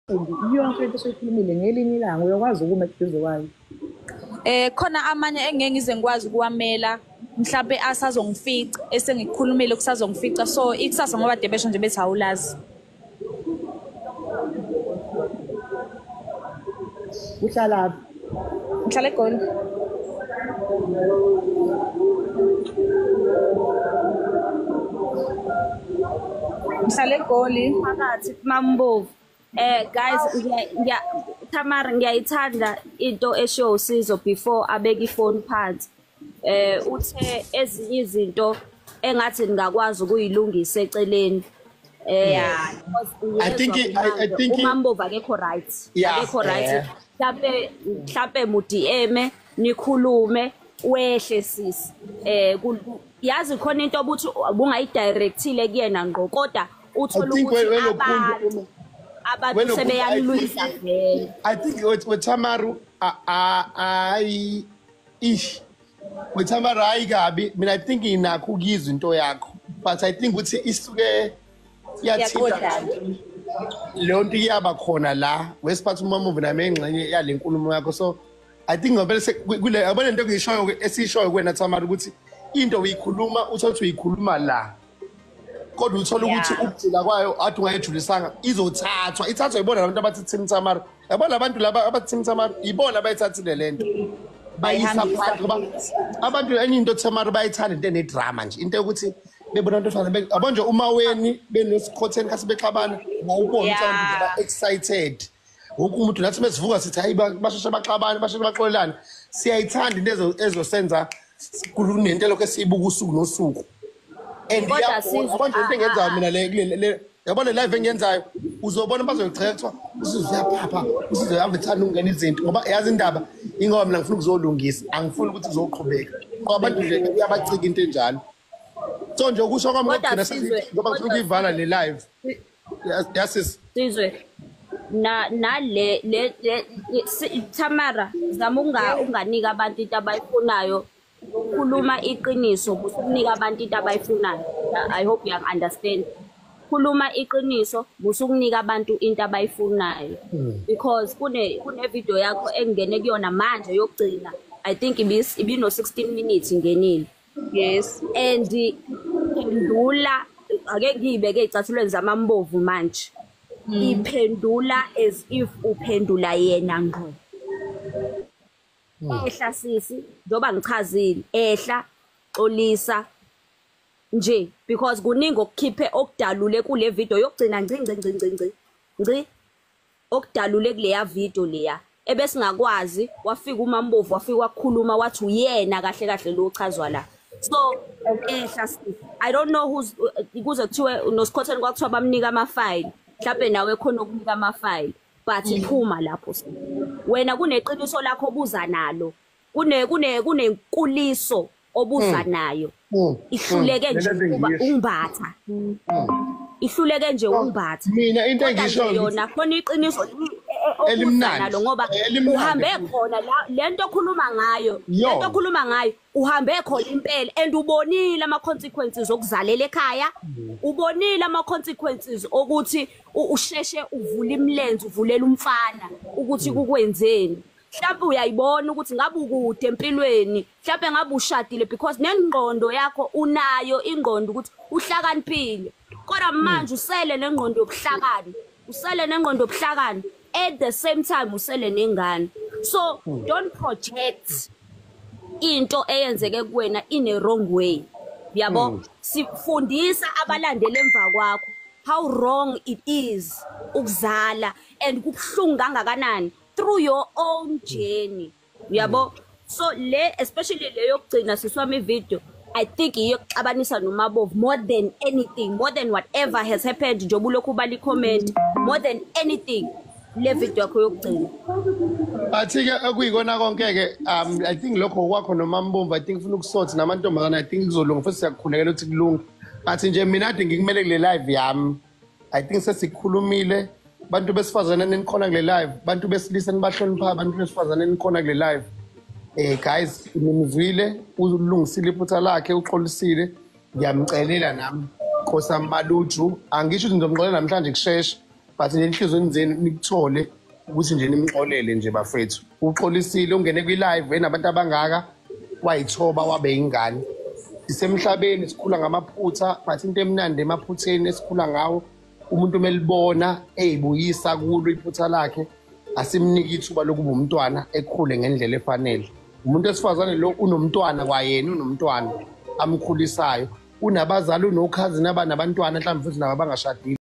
Yonke into osuyikhulumile ngelinye ilanga uyakwazi ukuma eduze kwayo. Khona amanye engeke ngize ngikwazi ukuwamela, mhlampe asazongifica esengikukhulumile kusazongifica, so ikusasa ngoba debesho nje bethi awulazi. Uhlalaphi? Ngihlala eGoli. Ngihlala eGoli. Phakathi Mambovu. Guys, ngiya Tamara, ngiyayithanda into esho usizo before abeka ifoni phansi. Uthe ezinye izinto engathi ningakwazi ukuyilungisa eceleni. Yeah. I think uMambovu akekho right. Akekho right. Mhlambe mu DM nikhulume wehle sisi. Yazi khona into obuthi ubungayidirectile kuyena ngqo, kodwa uthola ukuthi abantu sebeyalwisa vele. I think with Tamaru I ish with Tamaru ayi kabi mina, I think inakho ukuyizwa into yakho, but I think ukuthi isuke iyathinta leyo nto iyaba khona la wesiphathi uMamuvu nami engxenye yale nkulumo yakho. So I think ngempela kule yabona into engiyishoyo esiyishoyo kuwena Tamaru, ukuthi into uyikhuluma uthola ukuthi uyikhuluma la, kodwa uthola ukuthi ukujula kwayo athi ungayijulisanga izothathwa, ithathwa ibona labantu abathi Team Tamara. Yabona abantu laba abathi Team Tamara ibona abayithathile lento bayisa phansi, ngoba abantu enye into Tamara bayithanda into enedrama nje, into yokuthi bebona abantu abafana yabo nje uMaweni benosikhotheni kasi bexabana, ngawubona ukuthi abantu ba excited, wonke umuntu. Nathi mesivuka sithi hayi, basheshe baxabana, basheshe baxolelana. Siyayithanda into ezosenza kunento lokho esiyibuka usuku nosuku. And yabona into engenzayo mina le, yabona live engiyenzayo, uzobona bazoyicheka kuthiwa uSizwe uyaphapha, uSizwe uyavethanda ukungena izinto, ngoba yazi indaba ingoba mina ngifuna ukuzolungisa, angifuni ukuthi kuzoqhubeka, ngoba abantu nje kuyabacika into enjalo. So nje ukusho kwami kokugcina, ngoba ngifuna ukuyivala le live, yasis Sizwe, na nale le Tamara, zama unganika abantu into abayifunayo, khuluma iqiniso, musukunika abantu into abayifunayo. I hope you understand. Khuluma iqiniso, musukunika abantu into abayifunayo, because kune video yakho engene kuyona manje yokugcina, I think ibino 16 minutes ingenile. Yes. And iphendula, ake ngiyibeke ezicathulweni zamaMbovu manje, iphendula as if uphendula yena ngqo. Ehla sisi, njoba ngichazile, ehla, xolisa nje, because kuningi okukhiphe okudalule kule video yokugcina, ngci ngci ngci ngci ngci ngci, okudalule kuleya video leya ebesingakwazi. Wafika uMambovu, wafika wakhuluma, wathi uyena kahle kahle lo ochazwa la. So ehla sisi. I don't know who's, kuze kuthiwe nosikhotheni kwakuthiwa bamnika amafayili, mhlawumbe nawe khona ukunika amafayili, but phuma lapho wena, kuneqiniso lakho obuza nalo, kune kune kunenkuliso obuza nayo, ihluleke nje ukuba ungimbatha, ihluleke nje ungimbatha. Mina into engisho yona khona iqiniso elimnandi nalo, ngoba uhambe khona lento okhuluma ngayo, lento okhuluma ngayo uhambe khona impela, and ubonile ama consequences okuzalela ekhaya, ubonile ama consequences okuthi usheshe uvula imlenze uvulela umfana ukuthi kukwenzeni. Mhlawumbe uyayibona ukuthi ngabe ukude empilweni, mhlawumbe ngabe ushadile, because nengqondo yakho unayo ingqondo ukuthi uhlakaniphile, kodwa manje usele nengqondo yobuhlakani, usele nengqondo yobuhlakani, at the same time usele nengane. So don't project into eyenzeke kuwena in a wrong way, yabo. Sifundisa abalandeli emva kwakho how wrong it is ukuzala and kubuhlungu kangakanani through your own journey, yabo. So le, especially le yokugcina siswami video, I think iyokuxabanisa noMabovu more than anything, more than whatever has happened njengoba ulokhu ubala i-comment, more than anything le video yakho yokugcina. But-ke okuyikona konke-ke, I think lokho kwakho noMambomvu, I think ufuna ukusothi namantombazane, I think kuzolunga futhi siyakukhulekela ukuthi kulunge. But nje mina ade ngikumele kule live yami, I think sesikhulumile. Bantu besifazane enikhona kule live, bantu besilisa nibahlonipha, abantu besifazane enikhona kule live, guys, nimzwile, ulungisile iphutha lakhe, uxolisile. Ngiyamcelela nami Nkosi Maluju, angisho ukuthi ngizomxolela namhlanje kusheshe. But nje enhliziyweni zenu nikuthole ukuthi nje nimxolele nje bafethu. Uxolisile, ungene kwi-live enabantu abangaka, wayithoba wabe ingane. Sisemhlabeni sikhula ngamaphutha, but into emnandi emaphutheni esikhula ngawo, umuntu umelibona eyibuyisa kulo iphutha lakhe, asimnike ithuba lokuba umntwana ekhule ngendlela efanele. Umuntu wesifazane lo unomntwana kwayena, unomntwana amkhulisayo, unabazali, unokhazini abanabantwana mhlawumbe futhi nabo abangashadile.